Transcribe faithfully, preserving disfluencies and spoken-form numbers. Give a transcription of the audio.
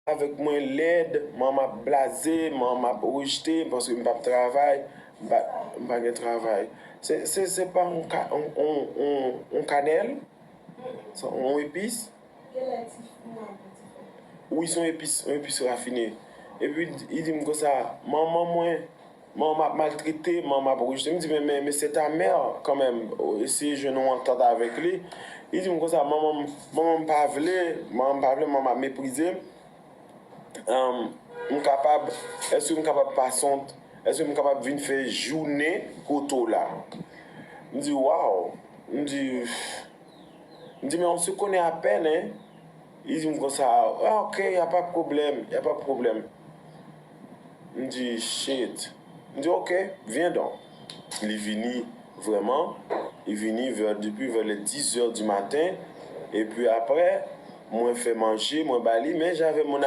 avèk mwen lèd, manman m ap blaze, manman m ap rejte m paske m p ap travay, m pa, m pa gen travay. Se, se, se pa yon ka, yon, yon, yon, yon kanèl, se yon epis. Wi, se yon epis, yon epis rafine. Epi, li di m konsa, manman mwen, manman m ap maltrete, manman m ap rejte. M di, men, men, men se ta mè kanmenm, eseye jwenn yon antant avèk li. Li di m konsa, manman m, manman m pa vle, manman m pa vle, manman m ap meprize m. Ahn, m kapab, èske m kapab pase yon, èske m kapab vin fè jounen kote w la? M di, waw. M di, m di, men on se connaît à peine, hein. Li di m konsa, ah, ok, y a pas de problème, y a pas de problème. M di, shit. M di, ok, viens donc. Li vini vrèman, li vini vè, depi vè lè dix heures du matin. Epi aprè, mwen fè manje, mwen ba li, men j'avais mon